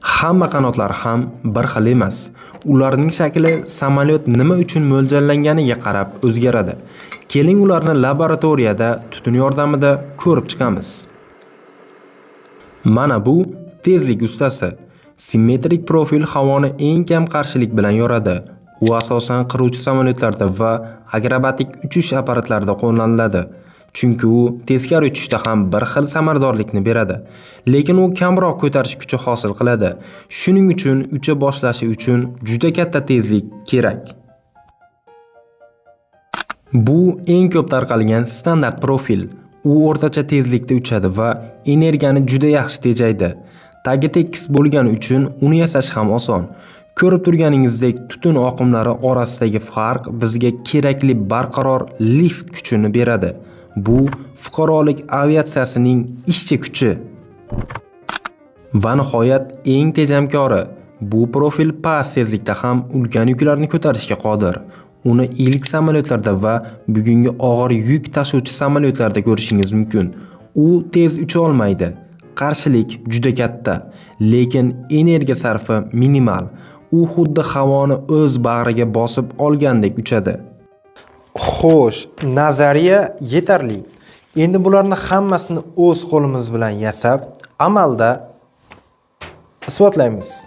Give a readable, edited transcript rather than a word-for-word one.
Hamma qanotlar ham bir xil emas. Ularning shakli samolyot nima uchun mo'ljallanganiga qarab o'zgaradi. Keling, ularni laboratoriyada tutun yordamida ko'rib chiqamiz. Mana bu tezlik ustasi. Simmetrik profil havoni eng kam qarshilik bilan yoradi. U asosan qiruvchi samolyotlarda va akrobatik uchish apparatlarida qo'llaniladi. Chunki u teskari uchishda ham bir xil samaradorlikni beradi. Lekin u kamroq ko'tarish kuchi hosil qiladi. Shuning uchun ucha boshlashi uchun juda katta tezlik kerak. Bu eng ko'p tarqalgan standart profil. U o'rtacha tezlikda uchadi va energiyani juda yaxshi tejaydi. Tagi tekis bo'lgani uchun uni yasash ham oson. Ko'rib turganingizdek, tutun oqimlari orasidagi farq bizga kerakli barqaror lift kuchini beradi. Bu fuqarolik aviatsiyasining ishchi kuchi. Va nihoyat, eng tejamkori. Bu profil past tezlikda ham ulkan yuklarni ko'tarishga qodir. Uni ilk samolyotlarda va bugungi og'ir yuk tashuvchi samolyotlarda ko'rishingiz mumkin. U tez ucha olmaydi. Qarshilik juda katta, lekin energiya sarfi minimal. U xuddi havoni o'z bag'riga bosib olgandek uchadi. Xo'sh, nazariya yetarli. Endi bularni hammasini o'z qo'limiz bilan yasab, amalda isbotlaymiz.